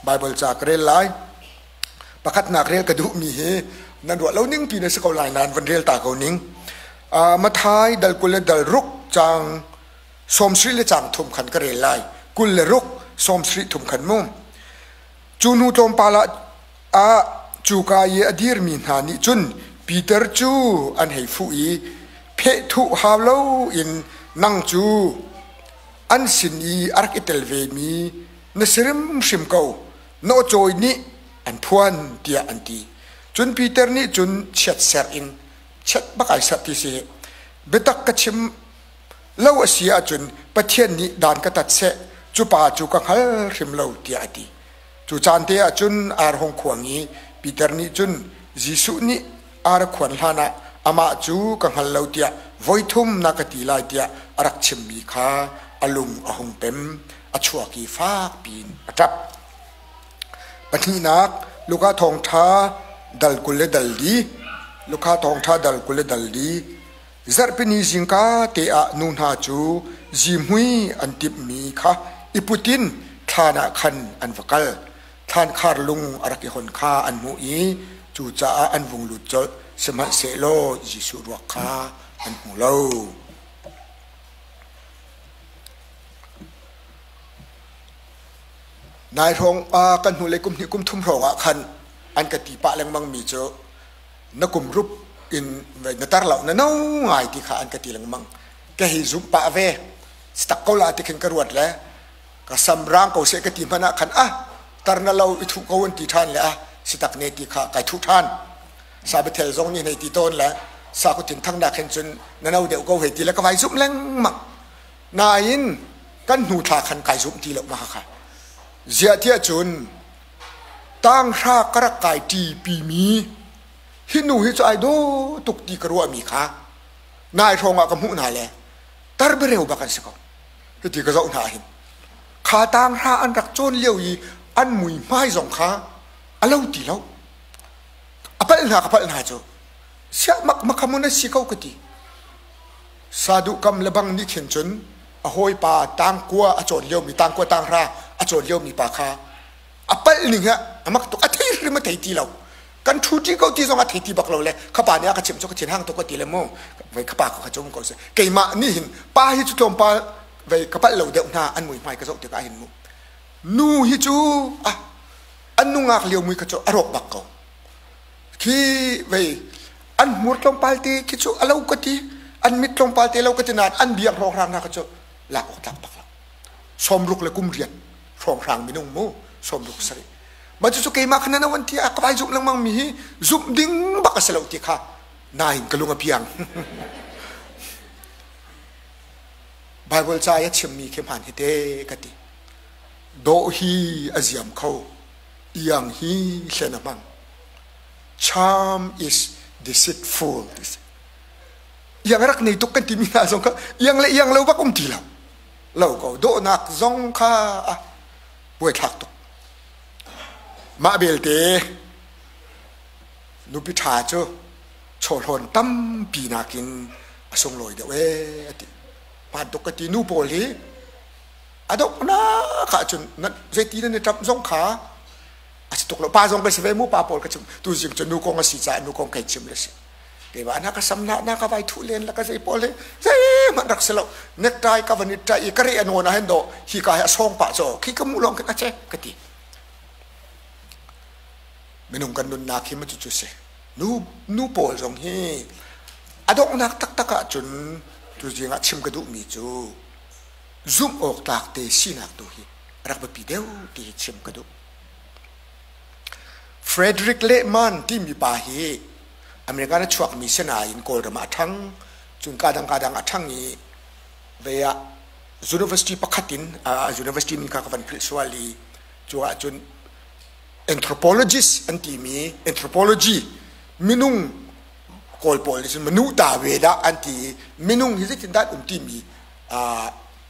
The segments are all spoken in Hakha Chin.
Bible ca ka rel lai. Pakhatnak rel ka duhmi hi nan ruah lo ning pi na si ko lai nain van rel ta ko ning. Mathai dal 20 le dal ruk cang 70 le cang thum khan ka rel lai. 26 70 thum khan mu. Cu hnu tlawmpal ah cuka i a dirmi hna nih cun Peter cu an hei fuh i phehthuh hau loin nang cu an sin i a rak i tel vemi na si hrimhrim ko, na awcawi nih an phuan tiah an ti. Cun Peter nih cun chiatserh in chiat bak ai serh ti si biatak ka chim lo a si ahcun Pathian nih dan ka tat seh, cu pa cu ka hngal hrim lo tiah a ti. Cu caan te ah cun ar hung khuang i Peter nih cun Jesuh nih ar a khuan hlanah amah cu ka hngal lo tiah voithum na ka ti lai tiah a rak chimmi kha a lung a hung pem, a chuak i fak piin a ṭap. Pahnihnak, Luka thawngṭha dal 20 le dal li. Luka thawngṭha dal 20 le dal li. Zarhpini zingka te ah nu hna cu zihmui an timhmi kha i put in thlan ah khan an va kal. Thlankhar lung a rak i hon kha an hmuh i cucaah an vung lut colh. Sihmanhsehlaw Jesuh ruak kha an hmu lo. Nai hrawng kan hnulei kum hnih kum thum hrawng ah khan an ka ti pah lengmang mi cu na kum rup in na tar lo na no ngai ti kha an ka ti lengmang. Ka hei zumh pah ve. Tak ko la ti khin ka ruat le ka sam rang ko seh ka ti hmanh ah khan ah tar na lo i thuh ko an ti ṭhan le ah si tak ne ti kha kai thuh ṭhan. Sa biathel zong nih hei ti tawn le sa kutin thangnak hin cun na no deuh ko hei ti le ka vai zumh lengmang. Nain kan hnu thla khan kai zumh ti lo ma kha. Ziah tiah cun tanghra ka rak kai ṭi pimi hi nu hi cu ai dawh tuk ti ka ruahmi kha nai hrawng ah ka hmuh hna le tar bereu bak an si ko. Hiti ka zoh hna hin kha tanghra an rak cawn lio i an mui hmai zong kha a lo ti lo. A palh hna ka palh hna cu siah mak makhamun a si ko ka ti. Saduh kam le bang nih khin cun a hawipa tangkua a cawn liomi tangkua tanghra a cawn liomi pa kha a palh ning ah a mak tuk a thei hrim a thei ti lo kan ṭhu ṭi ko ti zong a thei ti bak lo le kha pa nih a ka chimh cu ka thin hang tuk ka ti le mu vei kha pa ka cum ko si keimah nih hin pa hi cu tlawmpal vei ka palh lo deuh hna an mui hmai ka zoh tikah hin mu nu hi cu ah an nungak lio mui kha cu a rawk bak ko khi vei an hmur tlawmpal te khi cu a lo ka ti an mit tlawmpal te lo ka ti nain an biak hrawnghrang hna kha cu lak awk tlak bak lo 60 le kum riat hrawnghrang minung mu 67 mah cucu keimah kha nan wan ti a ka vai zumh lengmang mi hi zumh ding bak a si lo ti kha nain ka lung a piang. Bible ca i a chimmi khi hmaan hi te ka ti. Dawh hi a ziam kho iang hi hlen a hmang. Charm is deceitful. Iang rak nei tuk kan timi hna zong kha iang le iang lo bak um ti lo. Lo ko dawhnak zong kha a buaithlak tuk. Mah belte nupi ṭha cu chawhlawn tampi nakin a sunglawi deuh ee a ti. Hmaan tuk ka ti nu pawl hi a donghnak ah cun zeiti nan i ṭamh zong kha a si tuk lo. Pa zong ka si ve mu, pa pawl ka chim. Tuzing cu nu kong a si caah nu kong kai chim le si. Keimah na ka sam na na ka vai thuh len la ka zei pawl he zeihmanh rak si lo. Necktie ka van i ṭaih i ka re a nawn ah hin dawh hi ka he a sawng pah caw khi ka mu lawng khin a che ka ti. Minung kan nunnak hi ma cucu si. Nu nu pawl zong hi a donghnak taktak ah cun tuzing ah chim ka duhmi cu zumh awk tlak te sinak tu hi rak biapi deuh ti hi chim ka duh. Frederick Lehman timi pa hi American a chuakmi si nain Kawlram ah a ṭhang. Cun kadang kadang a ṭhang i vei ah university pakhat in university min kha ka van philh sual i cu ahcun anthropologist an timi anthropology minung Kawl pawl nih cun manu ta ve dah an ti i minung hi zeitindah an um timi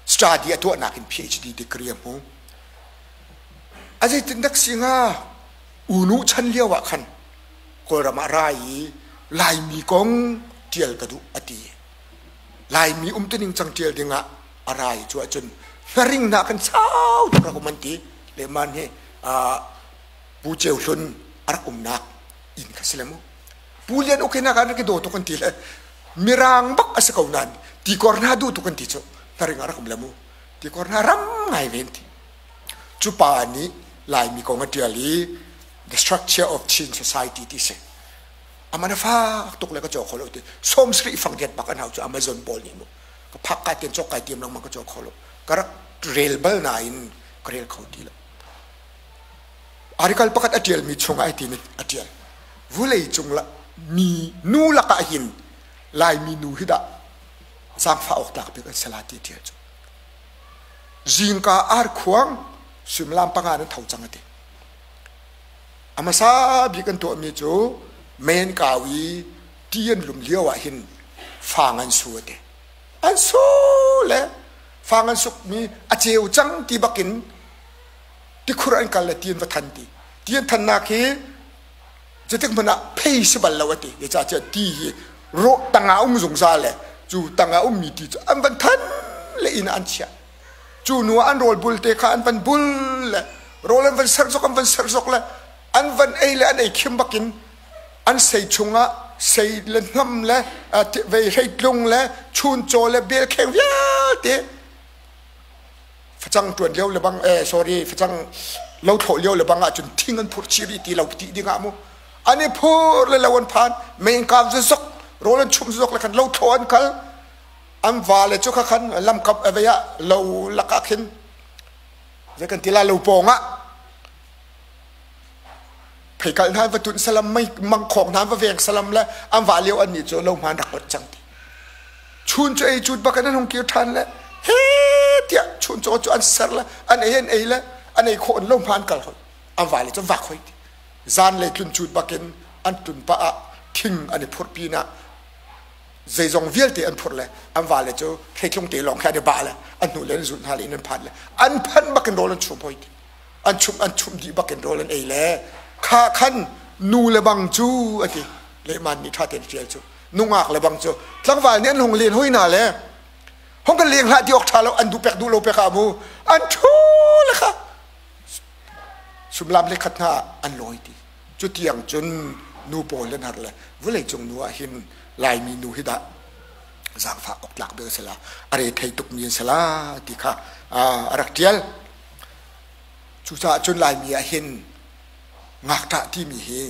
study a tuahnak in PhD degree a hmu. A zeitindak si hnga? Unu chan lio ah khan Kawlram ah ra i Laimi kong ṭial ka duh a ti. Laimi umtuning cang ṭial dingah a ra i cu ahcun hnaring hna kan sau tuk rak um an ti. Lehman hi Pu Ceu Hlun a rak umnak inn kha si le mu. Pu Lian Uk hi na kan rak i daw tuk an ti le Mirang bak a si ko nain tikor hna duh tuk an ti cu hnaring ah rak um le mu. Tikor hna ram ngai ve an ti. Cu pa nih Laimi kong a ṭial i The Structure of Chin Society ti si. Aman a fak tuk le ka caw kho lo ti. 70 fang riat bak an hau cu Amazon pawl nih mu. Ka phak ka tian cawk kai tiam lengmang ka caw kho lo. Ka rak rel bal nain ka rel kho ti lo. Article pakhat a ṭialmi chungah ai tin a ṭial. Vulei cung la mi nu lakah hin Laimi nu hi dah zaangfah awk tlak bik an si la ti a ṭial cu. Zingka arkhuang suimilam panga nan tho cang a ti. A hmasa bik an tuahmi cu men kau i ti an lum lio ah hin fang an su a ti. An su le fang an sukmi a ceu cang ti bakin tikhur an kal le ti an va than ti. Ti an thannak hi zeitik hmanh ah phei si bal lo a ti. Zeicahtiah ti hi rawh tangah um zungzal le cu tangah ummi ti cu an van than le inn ah an chiah. Cu hnu ah an rawl bul te kha an van bul le rawl an van serh zok an van serh zok le an van ei le an ei khim bakin an sei chungah sei le hnam le vei hreitlung le chuncaw le belkheng vialte facang ṭuan lio le bang eh sorry facang lo thlawh lio le bang ahcun thing an phurh chih rih ti lo ti ding ah mu an i phur le lo an phan mei kaam zok rawl an chum zok le khan lo thlawh an kal an va le cu kha khan lamkap a vei ah lo lakah khin zei kan ti la lo pawng ah Pheikalh hna va tunh salam mangkhawk hna va veng salam le an vah lio an nih cu lo hmaan rak ot cang ti. Chun cu ei cut bak in an hung kir ṭhan le he tiah chun caw cu an ser le an ei an ei le an ei khawh in lo hmaan kal hoi. An va le cu vak hoi ti. Zan le tlun cut bak in an tlun pah ah thing an i phurh pin ah zeizong vialte an phurh le an va le cu hreitlung te lawng khi an i bah le an hnu le an zulh hna le inn an phan le an phanh bak in rawl an chum hoi ti. An chumh an chumh dih bak in rawl an ei le kha khan nu le bang cu a ti. Lehman nih ṭha tein ṭial cu nungak le bang cu tlangval nih an hung len hoi hna le hung kan leng hlah ti awk ṭha lo an duh pek duh lo pek ah mu an ṭhu le kha sumlam le khat hna an lawi ti. Cu tiang cun nu pawl an har le vawlei cung nu ah hin Laimi nu hi dah zaangfah awk tlak bik a si la a re thei tukmi an si la ti kha a rak ṭial. Cucaah cun Laimi ah hin ngakṭah timi hi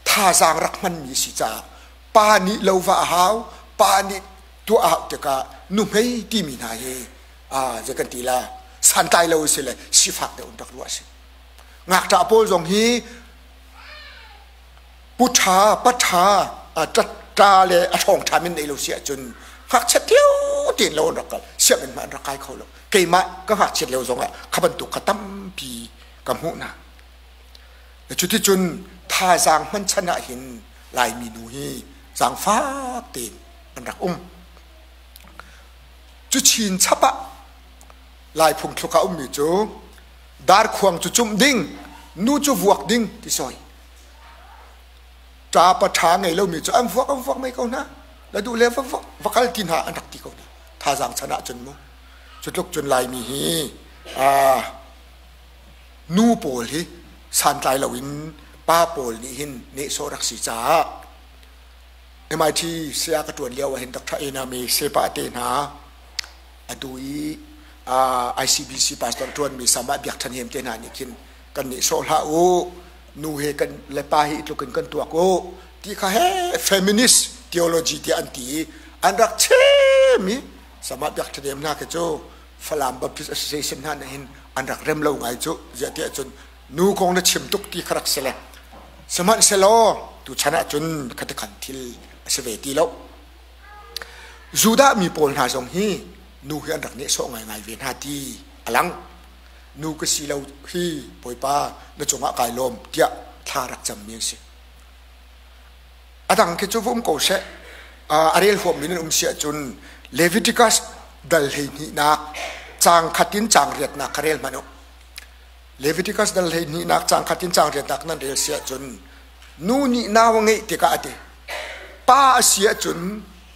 thazaang rak hmanmi si caah pa nih lo va a hau, pa nih tuah a hauh tikah nuhmei timi hna hi zei kan ti la santlai lo si le sifak deuh in rak ruah a si. Ngakṭah pawl zong hi pu ṭha, pa ṭha, ṭa le a ṭhawng ṭha min nei lo si ahcun ngakchiat lio tein lo an rak kal sianginn hmanh an rak kai kho lo. Keimah ka ngakchiat lio zongah kha bantuk kha tampi ka hmuh hna. Cuticun thazaang hman chan ah hin Laimi nu hi zaangfak tein an rak um. Cu chin chap ah Lai phungthluk ah ummi cu darkhuang cu cumh ding, nu cu vuak ding ti sawi. Ṭa pa ṭha ngei lomi cu an vuak an vuak mei ko hna. Na duh le va, va kal ti hna an rak ti ko hna. Thazaang chan ahcun mu. Cu tluk cun Laimi hi nu pawl hi santlai loin pa pawl nih hin nehsawh rak si caah MIT saya ka ṭuan lio ah hin Dr. Ename Sepa te hna atu i ICBC pastor ṭuanmi Samah Biak Ṭhan Hem te hna nih khin kan nehsawh hlah u nu he kan le pa hi tluk in kan tuak u ti kha he feminist theology tiah an ti i an rak chim i Samah Biak Ṭhan Hem hna khi cu Falam Baptist Association hna nih hin an rak rem lo ngai cu ziah tiah cun nu kong na chim tuk ti kha rak si le sihmanhsehlaw tuchan ah cun khati khan thil a si ve ti lo. Judah mi pawl hna zong hi nu hi an rak nehsawh ngaingai ve hna ti a lang. Nu ka si lo hi Bawipa na cungah kai lawm tiah thla rak cammi an si. A dang khi cu va um ko seh. A rel huammi nan um si ahcun Leviticus dal 12nak caang khat in caang riatnak kha rel hmanh u. Leviticus dal 12nak caang khat in caang riatnak nan rel si ahcun nu nih nau a ngeih tikah a ti. Pa a si ahcun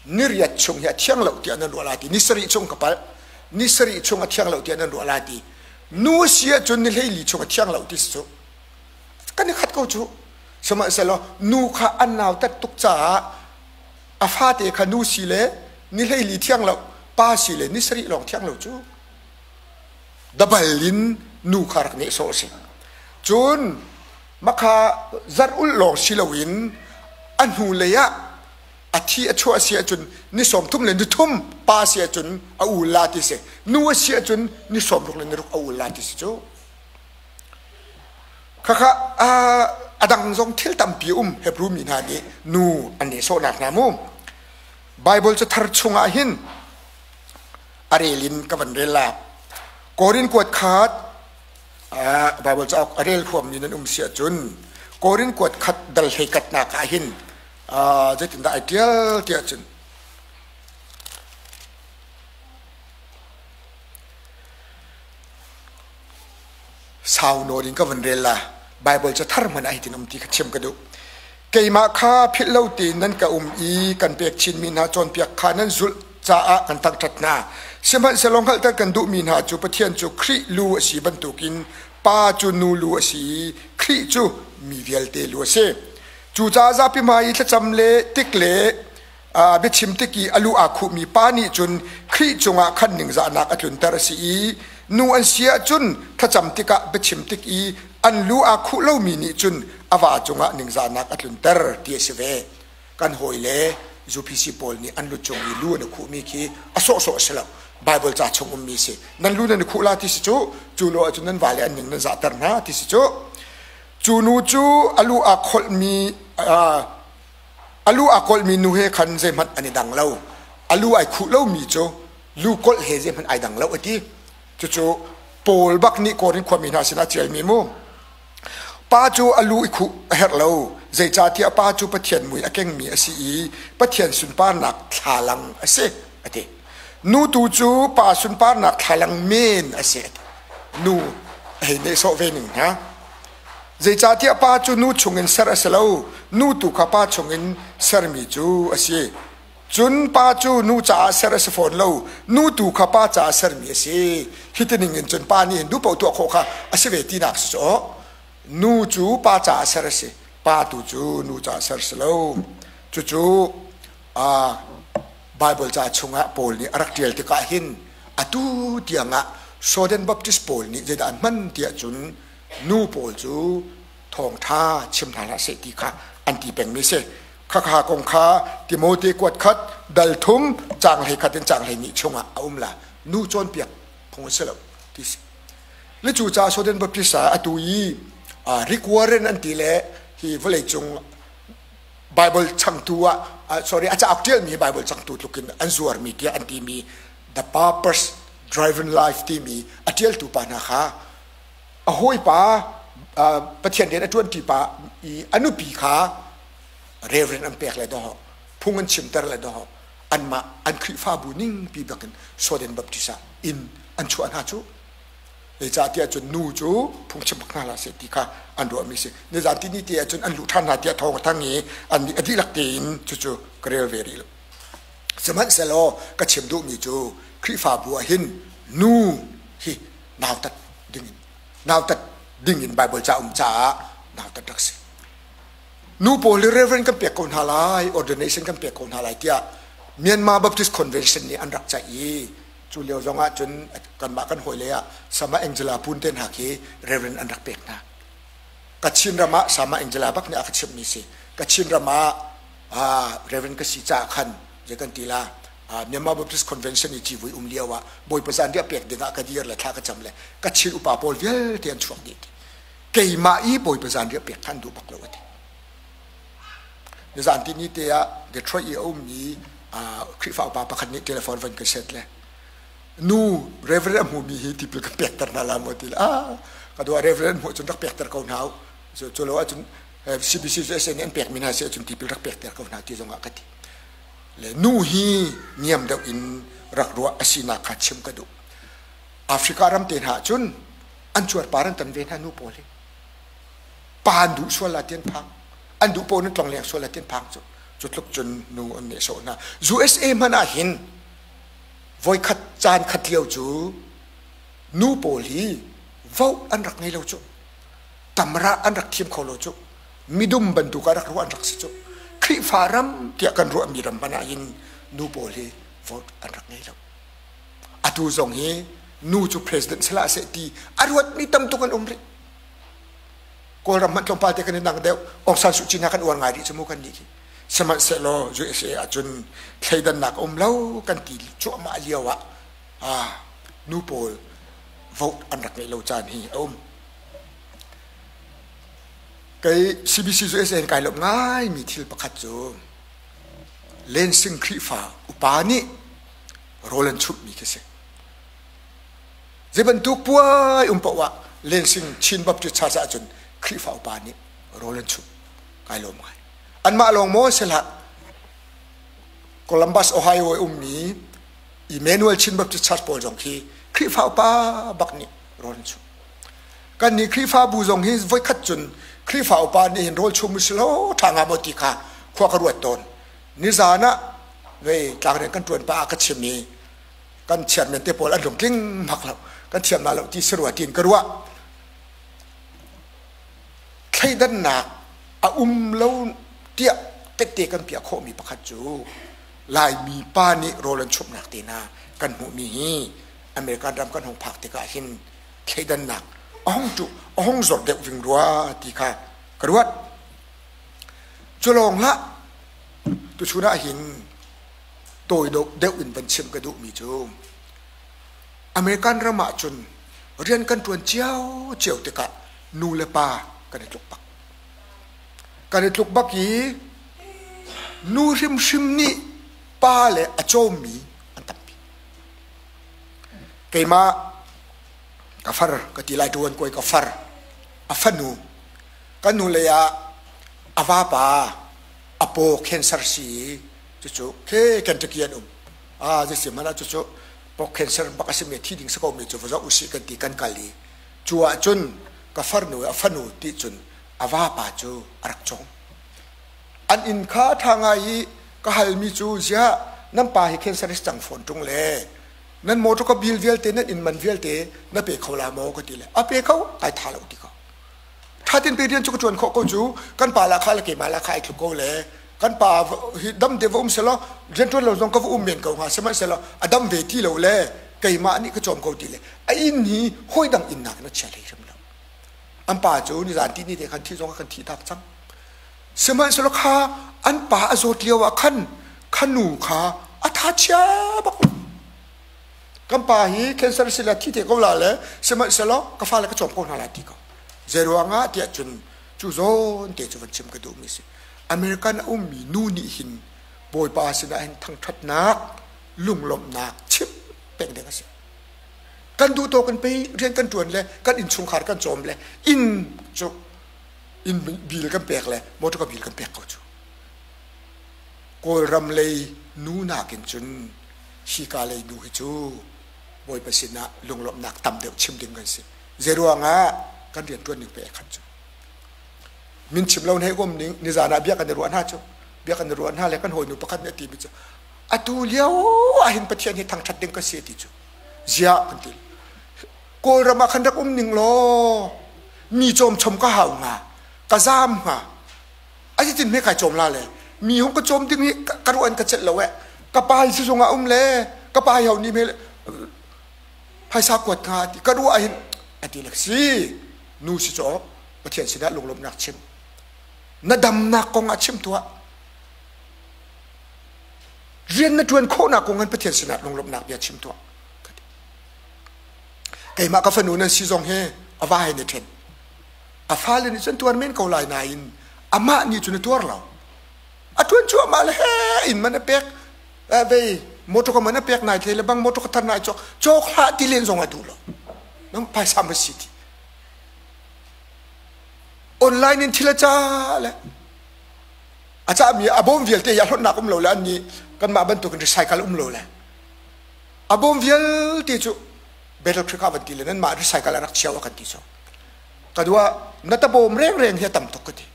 ni riat chung hi a thiang lo tiah nan ruah lai ti. Ni sarih chung ka palh. Ni sarih chung a thiang lo tiah nan ruah lai ti. Nu si ahcun ni 14 chung a thiang lo ti si cu. Kan i khat ko cu. Sihmanhsehlaw nu kha an nautat tuk caah a fate kha nu si le ni 14 thiang lo, pa si le ni sarih lawng thiang lo cu. Dabal in nu kha rak nehsawh a si. Cun makha zarh ulh lawng si loin a hnulei ah a thi a chuah si ahcun ni 30 le ni thum pa si ahcun a ul la ti si nu a si ahcun ni 60 le ni ruk a ul la ti si cu khakha a dang zong thil tampi um Hebrew mi hna nih nu an nehsawhnak hna mu Bible cu thar chungah hin a rel in ka van rel la Korin kuat khat Bible cauk a rel huammi nan um si ahcun Korin kuat khat dal hlei katnak ah hin zeitindah ai ṭial tiah cun sau nawn in ka van rel la Bible ca thar hmanh ah hitin um ti kha chim ka duh keimah kha philh lo tein nan ka um i kan pek chinmi hna cawnpiak kha nan zulh caah kan thangṭhat hna sihmanhsehlaw hngalhter kan duhmi hna cu Pathian cu Khrih lu a si bantukin pa cu nu lu a si i Khrih cu mi vialte lu a si Cucaah zapi hmai i thlacam le tik le biachim tik i a lu aa khuhmi pa nih cun Khrih cungah khan ningzahnak a tlunter a si i nu an si ahcun thlacam tikah biachim tik i an lu aa khuh lomi nih cun a va cungah ningzahnak a tlunter ti a si ve. Kan hawile UPC pawl nih an lu cung i lu an i khuhmi khi a sawhsawh a si lo. Bible ca chung ummi si. Nan lu nan i khuh la ti si cu, cu lo ahcun nan vale an ning nan zahter hna ti si cu. Cu nu cu a lu aa kholhmi a lu aa kolhmi nu he khan zeihmanh an i dang lo. A lu ai khuh lomi cu lu kolh he zeihmanh ai dang lo a ti. Cucu Paul bak nih Korin khuami hna sinah a ṭialmi mu. Pa cu a lu i khuh a herh lo, zeicahtiah pa cu Pathian mui a kengmi a si i Pathian sunparnak thlalang a si, a ti. Nu tu cu pa sunparnak thlalang men a si. Nu a hei nehsawh ve ning hna. Zeicahtiah pa cu nu chungin ser a si lo, nu tu kha pa chungin sermi cu a si. Cun pa cu nu caah ser a si fawn lo, nu tu kha pa caah sermi a si. Hi ti ning in cun pa nih hin duh paoh tuah khawh kha a si ve tinak si cu. Nu cu pa caah ser a si, pa tu cu nu caah ser si lo. Cucu Baibal ca chungah Paul nih a rak ṭial tikah hin atu tiangah Southern Baptist pawl nih zeidah an hman tiah cun nu pawl cu thawngṭha chim hna hlah seh ti kha an ti pengmi si. Khakha kong kha Timote kuat khat dal thum caang hlei khat in caang hlei nih chungah a um la. Nu cawnpiak phung a si lo ti si. Le cu caah Southern Baptist ah atu i Rick Warren an ti le hi vawleicung Bible changtu ah sorry a cauk ṭialmi Bible changtu tlukin an zuarmi tiah an timi The Purpose Driven Life timi a ṭialtu pa hna kha a hawipa Pathian rian a ṭuanṭi pa i a nupi kha reverend an pek le dawh phung an chimter le dawh anmah an Khrihfabu ningpi bakin Soden Baptist ah inn an chuah hna cu Zeicahtiah cun nu cu phungchim bak hna hlah seh ti kha an ruahmi si. Nizan tini te ahcun an luh ṭhan hna tiah thawng a thang i an a dihlak tein cucu ka rel ve rih lo. Sihmanhsehlaw ka chim duhmi cu Khrihfabu ah hin nu hi nautat dingin nautat dingin Baibal ca um caah nautat rak si. Nu pawl hi reverend kan pek ko hna lai, ordination kan pek ko hna lai tiah Myanmar Baptist Convention nih an rak ceih i Cu lio zong ah cun kanmah kan hawile ah Sama Angela Pun te hna khi Reverend an rak pek hna. Kachin ram ah Sama Angela bak nih a ka chimhmi si. Kachin ram ah Reverend ka si caah khan zei kan ti la Myanmar Baptist Convention i civui um lio ah Bawipa zanriah pek ding ah ka dir le thla ka cam le Kachin upa pawl vialte an chuak dih ti. Keimah i Bawipa zanriah pek kha an duh bak lo a ti. Nizan tini te ah Detroit i a ummi Khrihfa upa pakhat nih telephone van ka set le nu reverend a hmumi hi tipil kan pekter hna la maw ti le ah ka dua reverend hmuh cun rak pekter ko hna u cu lo ahcun CBC USA nih an pekmi hna si ahcun tipil rak pekter ko hna ti zongah ka ti le nu hi niam deuh in rak ruah a sinak kha chim ka duh Africa ram te hna ahcun an cuarpar an tan ve hna nu pawl hi pa an duh sual la ti an phang an duh paoh nan tlongleng sual la ti an phang cu cu tluk cun nu an nehsawh hna USA hmanh ah hin voikhat caan khat lio cu nu pawl hi Vote an rak ngei lo cu. Tamra an rak thiam kho lo cu. Midum bantuk ah rak ruah an rak si cu. Khrihfa ram tiah kan ruahmi ram hmanh ah hin nu pawl hi vote an rak ngei lo. Atu zong hi nu cu president si hlah seh ti a ruatmi tam tuk an um rih. Kawlram hmanh tlawmpal te kan i dang deuh. Aung San Suu Kyi hna kan uar ngai rih cu mu kan nih hi. Sihmanhsehlaw USA ahcun thleidannak a um lo kan ti cuahmah lio ah ah nu pawl vote an rak ngeih lo caan hi a um. Kei CBC USA in kai lawmh ngaimi thil pakhat cu Lensing Khrihfa upa nih rawl an chumhmi khi si. Zei bantuk puai um paoh ah Lensing Chin Baptist Church ahcun Khrihfa upa nih rawl an chumh. Kai lawm ngai. Anmah lawng maw si hlah Columbus, Ohio i ummi Emmanuel Chin Baptist Church pawl zong khi Khrihfa upa bak nih rawl an chumh. Kan nih Khrihfabu zong hi voikhat cun Khrihfa upa nih hin rawl chum usih law ṭha hnga maw ti kha khua ka ruat tawn. Nizan ah vei tlangrian kan ṭuan pah ah ka chim i kan chairman te pawl an lungtling hmak lo. Kan thiam la lo ti si rua tiin ka ruah. Thleidannak a um lo tiah tette kan piah khawhmi pakhat cu Laimi pa nih rawl an chumhnak te hna kan hmuhmi hi American ram kan hung phak tikah hin thleidannak a hung tu a hung zor deuh ving rua ti kha ka ruat. Cu lawng hlah tuchun ah hin tawi deuh in van chim ka duhmi cu American ram ah cun rian kan ṭuan cio tikah nu le pa kan i tluk bak. Kan i tluk bak i nu hrimhrim nih pa le a cawmmi an tampi. Keimah ka far ka ti lai ṭuan kuai ka far a fanu kan nu lei ah a vapa a paw cancer si cucu ke Kentucky an um ah zei si hmanh ah cucu paw cancer bak a simi thi ding si ko mi cu va zoh usih kan ti kan kal i cu ah cun ka farnu a fanu ti cun a vapa cu a rak cawm an inn kha ṭha ngai i ka halmi cu ziah nan pa hi cancer is cang fawn ṭung le nan motor ka bill vialte nan inn man vialte na pe kho la maw ka ti le a pe kho ai tha lo ti ko ṭha tin pe rian cu ka ṭuan khawh ko cu kan pa la kha le keimah la kha ai tluk ko le kan pa hi dam te va um selaw rian ṭuan lo zong ka va um men ko hnga sihmanhsehlaw a dam ve ti lo le keimah nih ka cawm ko ti le a inn hi hawi dang inn nakin a chia hlei hrim lo an pa cu nizan ti ni te khan thi zong a kan thi tak cang sihmanhsehlaw kha an pa a zawt lio ah khan kha nu kha a tha chia bak kan pa hi cancer si le thi te ko la le sihmanhsehlaw ka fale ka cawm ko hna lai ti ko zei ruangah tiah cun cu zawn te cu van chim ka duhmi si American a ummi nu nih hin Bawipa sinah hin thangṭhatnak lunglawmhnak chim peng ding a si kan duh tawk in pei rian kan ṭuan le kan innchungkhar kan cawm le inn cu inn bil kan pek le motor bil kan pek ko cu Kawlram lei nu nakin cun hika lei nu hi cu Bawipa sinah lunglawmhnak tam deuh chim ding kan si zeiruangah kan rian ṭuan ning pe khat cu min chim lo hei um ning nizan ah bia kan i ruah hna cu bia kan i ruah hna le kan hawinu pakhat nih a ti mi cu atu lio ah hin Pathian hi thangṭhat ding ka si ti cu ziah kan ti Kawlram ah khan rak um ning law mi cawm chom ka hau hnga ka zaam hnga a ti tin hme kai cawm la le mi hung ka cawm ding hi ka ruan ka celh lo eh ka pa hi sizung ah um le ka pa hi ho ni me phaisa kuat hnga ti ka ruah hin a ti le si nu si caw Pathian sinah lunglawmhnak chim na damnak kong ah chim tuah rian na ṭuan khawhnak kong in Pathian sinah lunglawmhnak bia chim tuah keimah ka fanu nan si zong hi a va he ni ṭhen a fale nih cun tuar men ko lai nain amah nih cun a tuar lo a ṭuan cuahmah le he inn man a pek vei motor ka man a pek nai tle le bang motor ka thar nai cawk cawk hlah ti len zong a duh lo nang phaisa ma si ti online in thil a ca le a cahmi a bawm vialte hi a hlonhnak um lo le an nih kanmah bantukin recycle um lo le a bawm vialte cu Battle Creek ah van ti le nanmah recycle a rak chiao a kan ti cu ka dua na tabawm rengreng hi a tam tuk ka ti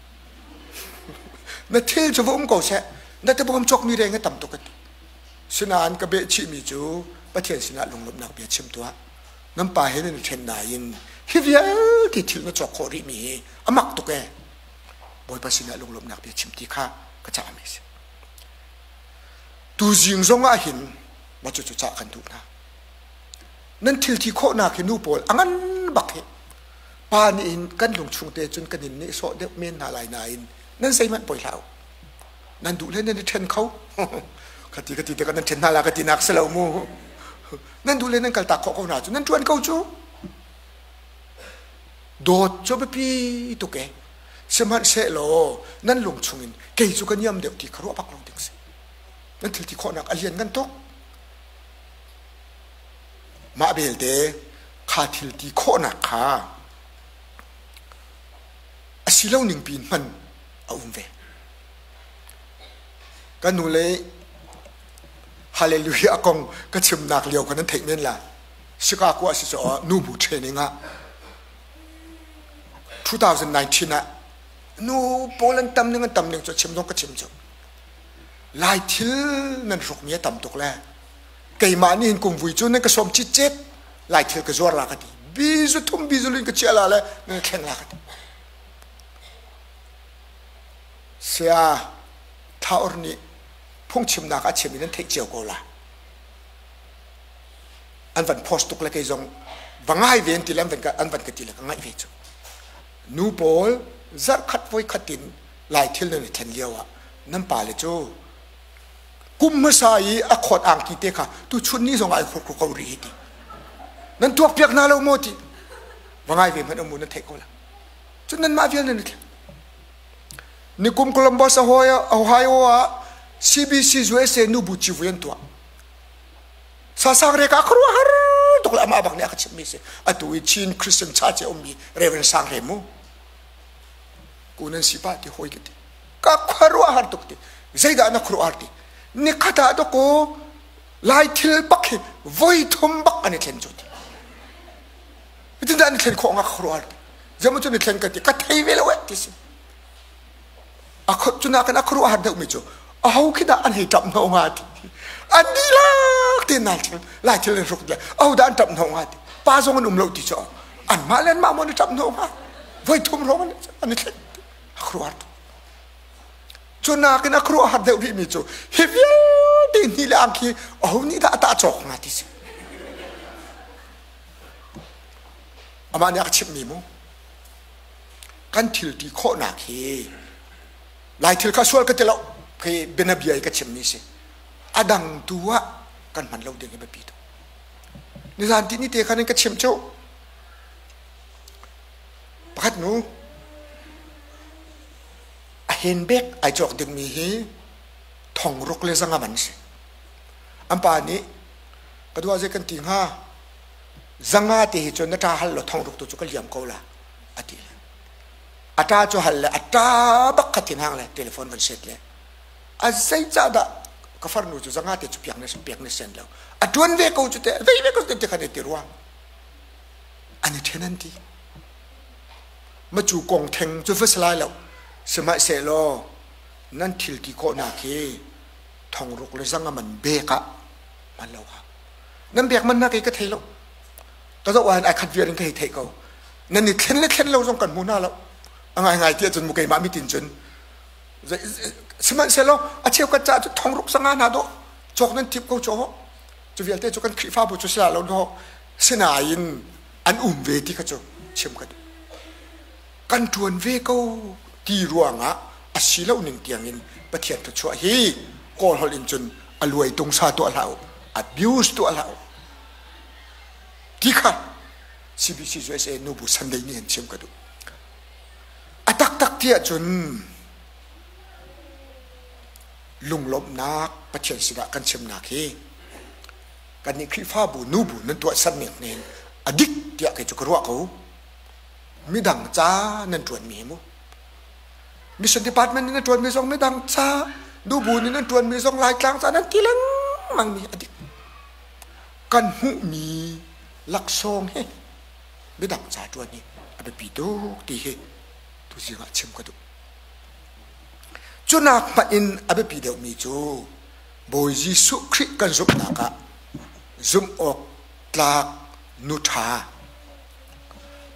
na thil cu va um ko seh na tabawm cawkmi reng a tam tuk ka ti sinain ka beh chihmi cu Pathian sinah lunglawmhnak bia chim tuah nan pa he nan i ṭhen nain Hi vialte thil na cawk khawh rihmi hi a mak tuk ee. Bawipa sinah lunglawmhnak bia chim ti kha ka cahmi a si. Tuzing zong ah hin mah cucu cah kan duh hna. Nan thil ti khawhnak hi nu pawl a ngan bak hi pa nih hin kan lungchung te cun kan in nehsawh deuh men hna lai nain nan zeihmanh poi hlah u. Nan duh le nan i ṭhen kho. Ka ti ka ti tikah nan ṭhen hna la ka ti nak si lo mu. Nan duh le nan kaltak khawh ko hna cu nan ṭuan ko cu. Dawt cu biapi tuk e. Sihmanhsehlaw nan lung chungin kei cu ka niam deuh ti kha ruah bak lo ding si. Nan thil ti khawhnak a lian ngan tuk. Mah belte kha thil ti khawhnak kha a si lo ning piin hman a um ve. Ka nu le Hallelujah kong ka chimnak lio kha nan theih men lai. Chicago ah si caah nubu training ah 2019 ah nu pawl an tam ning an tam ning cu chim zong ka chim cu. Lai thil nan hrukmi a tam tuk le keimah nih hin kumvui cu nan ka sawm citcet lai thil ka zuar la ka ti. Bizu thum bizu lin ka chia la le nan thleng la ka ti. Saya Thaur nih phungchimnak a chim in nan theih cio ko la. An van post tuk le kei zong va ngai ve an ti le an van ka an van ka ti le ka ngaih ve cu. Nu pawl zarhkhat voi khat in lai thil nan i thlen lio ah nan pale cu kum hmasa i a khawt angki te kha tuchun ni zong ah ai khur ko rih hi ti. Nan tuak piak hna lo maw ti. Va ngai ve hmanh um nan theih ko la. Cun nanmah vial nan i thleng. Nikum Columbus Ohio ah CBC USA nubu civui an tuah. Sasang reka khuaruahhar tuk le amah bak nih a ka chimhmi si. Atu i Chin Christian Church i ummi Reverend Sang Re mu. Ku nan si pa ti hawi ka ti. Ka khuaruahhar tuk ti. Zeidah na khuaruahhar ti. Nikhat ah dawkaw Lai thil bak hi voi thum bak an i thlen cu ti. Zeitindah an i thlen khawh hnga ka khuaruahhar ti. Zeimaw cu ni thlen ka ti. Ka thei ve lo eh ti si. A cu nakin a khuaruahhar deuhmi cu aho khi dah an hei ṭap hnawh hnga ti. An dihlak tein lai thil lai thil an hruk le aho dah an ṭap hnawh hnga ti. Pa zong an um lo ti cu anmah le anmah maw an i ṭap hnawh hnga. Voi thum hrawng an i thlen. A khuaruahhar tuk. Cu nakin a khuaruahhar deuh rihmi cu hi vialte hni le ang khi aho nih dah a tah cawk hnga ti si. Amah nih a ka chimhmi mu kan thil ti khawhnak hi Lai thil kha sual ka ti lo khi bianabia i ka chimmi si a dang tu ah kan hman lo ding hi biapi tuk nizan ti ni te khan in ka chim cu pakhat nu a handbag ai cawk dingmi hi thong ruk le zanga man si an pa nih ka dua zei kan ti hnga Zanga te hi cun na ṭa hal law thong ruk tu cu ka liam ko la a ti le a ṭa cu hal le a ṭa bak kha thinhang le telephone van set le a zeicah dah ka farnu cu zanga te cu piak na piak na sian lo a ṭuan ve ko cu te vei ve ko te khan ti rua an i ṭhen an ti ma cu kong theng cu va si lai lo sihmanhsehlaw nan thil ti khawhnak hi thong ruk le zanga man bek ah man lo ha Nan biak man na kei ka thei lo. Ka zoh ahhin ai khat viar in ka hei theih ko. Nan i thlen le thlen lo zong kan hmu hna lo. A ngaingai ti ahcun mu keimah mitin cun sihmanhsehlaw a cheukhat caah cu thong ruk sanga hna dawh cawk nan tip ko cu cu vialte cu kan Khrihfabu cu sila lo dawh sinain an um ve ti kha cu chim ka duh. Kan ṭuan ve ko ti ruangah a si lo ning tiangin Pathian thluachuah hi Kawl holh in cun a luai tungsa tuah hlah u, abuse tuah hlah u ti kha CBC USA nubu Sunday ni hin chim ka duh. A taktak ti ahcun lunglawmhnak Pathian sinah kan chimnak hi kannih Khrihfabu nubu nan tuahserning nih hin a dik tiah kei cu ka ruah ko. Midang ca nan ṭuanmi hi mu. Mission department in nan ṭuanmi zong midang ca, nubu nih nan ṭuanmi zong Laitlang ca nan ti lengmang mi a dik. Kan hmuhmi laksawng hi midang ca ṭuan hi a biapi tuk ti hi tuzing ah chim ka duh. Cunak hmanh in a biapi deuhmi cu Bawi Jesuh Khrih kan zumhnak ah zumh awk tlak nu ṭha.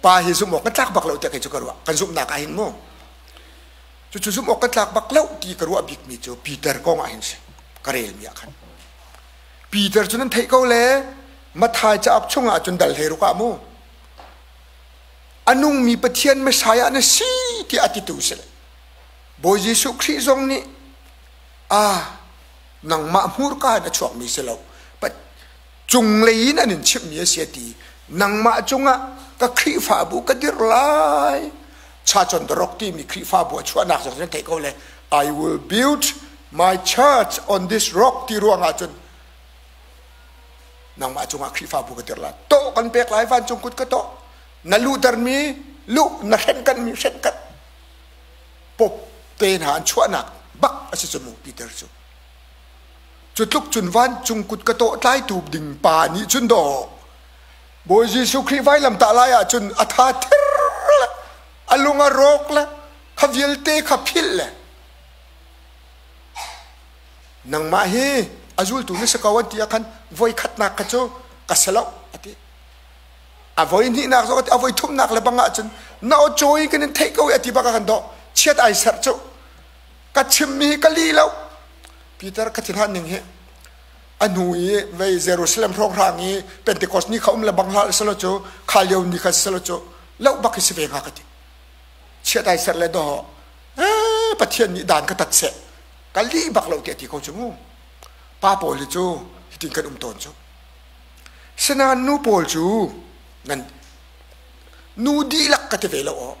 Pa hi zumh awk kan tlak bak lo tiah kei cu ka ruah. Kan zumhnak ah hin mu. Cucu zumh awk kan tlak bak lo ti ka ruah bikmi cu Peter kong ah hin si. Ka relmi ah khan. Peter cu nan theih ko le Matthai cauk chungah cun dal hlei ruk ah mu. A nungmi Pathian Messiah na si tiah a titu si le Bawi Jesuh Khrih zong nih a nangmah hmurka in a chuakmi si lo cunglei in an in chimhmi a si a ti nangmah cungah ka Khrihfabu ka dirh lai Church on the Rock timi Khrihfabu a chuahnak zong nan theih ko le I will build my church on this rock ti ruangah cun nangmah cungah Khrihfabu ka dirh lai tawh kan pek lai vancung kut ka tawh na luhtermi luh na hrenhkanhmi hrenhkanh pop te hna an chuahnak bak a si cu mu Peter cu cu tluk cun vancung kut ka tawh tlaitu ding pa nih cun dawh Bawi Jesuh Khrih vailam tah lai ah cun a tha thir le a lung a rawk le kha vialte kha philh le nangmah hi a zultu na si ko an ti ah khan voi khatnak kha cu ka si lo a ti a voi hnihnak zong a voi thumnak le bang ah cun na aw cawi kan in theih ko i a ti bak ah kan dawh chiat ai serh cu ka chimmi hi ka li lo Peter ka thinhan ning hi a hnu i vei Jerusalem hrawnghrang i Pentecost ni kha um le bang hlah selo cu kha lio ni kha selo cu lo bak hi si ve hnga ka ti chiat ai serh le dawh Pathian nih dan ka tat seh ka li bak lo ti a ti ko cu mu pa pawl hi cu hitin kan um tawn cu Sinain nu pawl cu nan nu dihlak ka ti ve lo aw.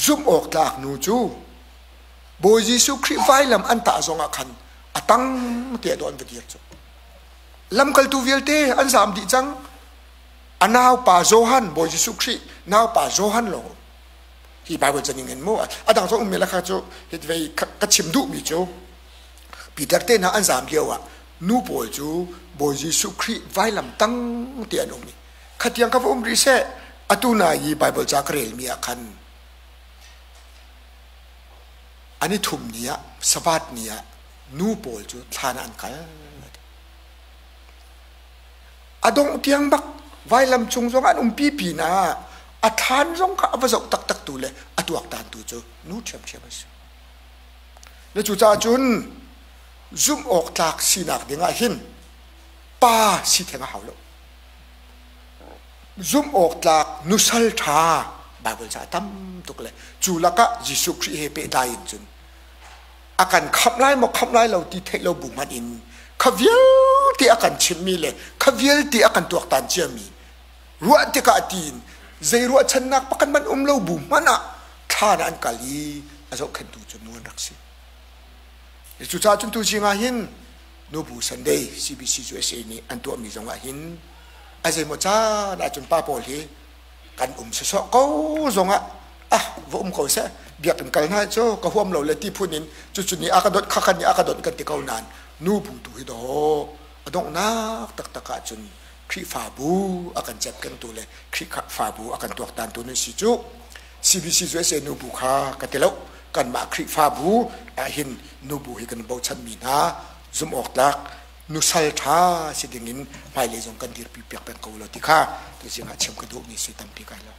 Zumh awk tlak nu cu Bawi Jesuh Khrih vailam an tah zongah khan a tang te dawh an va dir cu. Lamkaltu vialte an zaam dih cang. A naupa Johan, Bawi Jesuh Khrih naupa Johan lawng hi Bible caning in mu a dang zong ummi lakha cu hit vei ka chim duhmi cu Peter te hna an zaam lio ah nu pawl cu Bawi Jesuh Khrih vailam tang te an um i khatiang ka va um rih seh atu na i Bible ca ka relmi ah khan an i thum ni ah Sabbath ni ah nu pawl cu thlan ah an kal a dongh tiang bak vailam cung zong an umpi pinah a thlan zong kha a va zoh taktak tu le a tuaktan tu cu nu ṭhiamṭhiam a si. Na cucaah cun zumh awk tlak sinak dingah hin pa si theng a hau lo. Zumh awk tlak nusal ṭha Baibal ca tam tuk le cu lakah Jesuh Khrih he pehtlai in cun a kan khamh lai maw khamh lai lo ti theih lo bu hmanh in kha vialte a kan chimhmi le kha vialte a kan tuaktan ciami ruah tikah tiin zei ruahchannak pakhat hmanh um lo bu hmanh ah thlan ah an kal i a zohkhenhtu cu nu an rak si. Cucaah cun tu zing ah hin Nubu Sunday CBC USA nih an tuahmi zong ah hin a zeimaw caan ahcun pa pawl hi kan um sawsawh ko zongah ah va um ko seh biakinn kal hna cu ka huam lo le ti phun in cucu nih a ka dawt kha khan nih a ka dawt kan ti ko nain nu bu tu hi daw a donghnak taktak ah cun Khrihfabu a kan cepkengtu le Khrihfabu a kan tuaktantu nan si cu CBC USA nubu kha ka ti lo kanmah Khrihfabu ah hin nubu hi kan bochanmi hna zumh awk tlak nusal ṭha si dingin hmailei zong kan dirpi piak peng ko lo ti kha tuzing ah chim ka duhmi si tampi kai lo.